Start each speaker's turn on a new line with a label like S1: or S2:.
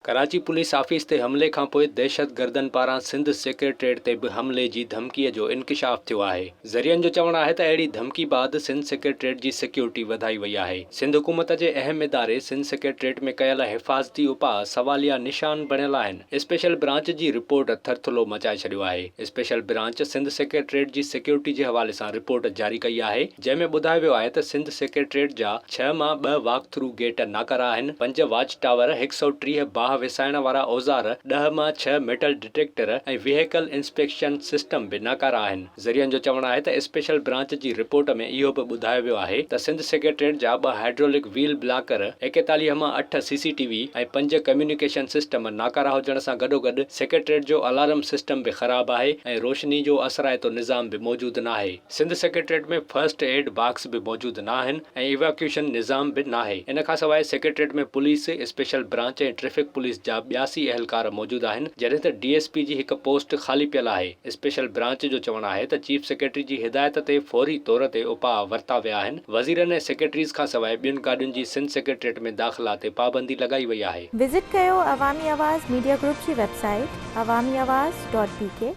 S1: Karachi police office تي حملي کانپوء دهشتگردن پاران سنڌ سيڪريٽريٽ تي به حملي جي ڌمڪي جو انڪشاف ٿيو آهي. ذريعن جو چوڻ آهي ته اهڙي ڌمڪي بعد سنڌ سيڪريٽريٽ جي سيڪيورٽي وڌائي وئي آهي. سنڌ حڪومت جي اهم اداري سنڌ سيڪريٽريٽ ۾ ڪيل حفاظتي اپاء سواليا نشان بڻيل آهن. اسپيشل برانچ جي رپورٽ ٿرٿلو مچائي ڇڏيو آهي. اسپيشل برانچ سنڌ سيڪريٽريٽ جي سيڪيورٽي جي حوالي سان رپورٽ جاري ڪئي آهي. جنهن ۾ ٻڌايو ويو آهي ته سنڌ سيڪريٽريٽ جا ڇهه مان ٻه واڪ ٿرو گيٽ ناڪارا آهن، پنج واچ ٽاور، هڪ سئو 30 باهه وسائڻ وارا اوزار، ڏهه مان ڇهه metal detector ۽ vehicle inspection system به ناڪارا آهن. ذريعن جو چوڻ آهي ته اسپيشل برانچ جي رپورٽ ۾ اهو به ٻڌايو ويو آهي ته سنڌ سيڪريٽريٽ جا ٻه هائيڊرولڪ ويل بلاڪر، 41 مان اٺ سي سي ٽي وي ۽ پنج ڪميونيڪيشن سسٽم ناڪارا هجڻ سان گڏوگڏ سيڪريٽريٽ جو الارم سسٽم به خراب آهي ۽ روشني جو اثرائتو نظام به موجود ناهي. Sindh secretariat ۾ first aid box به موجود ناهن ۽ ايواڪيوشن نظام به ناهي. ان کانسواء secretariat ۾ police, special branch ۽ traffic police جا 82 اهلڪار موجود آهن، جڏهن ته ڊي ايس پي جي هڪ پوسٽ خالي پيل آهي. اسپيشل برانچ جو چوڻ آهي ته چيف سيڪريٽري جي هدايت تي فوري طور تي اپاء ورتا ويا آهن، وزيرن ۽ سيڪريٽريز کانسواء ٻين گاڏين جي سنڌ سيڪريٽريٽ ۾ داخلا تي پابندي لڳائي وئي آهي.
S2: وزٽ ڪيو عوامي آواز ميڊيا گروپ جي website Awami Awaz dot B K.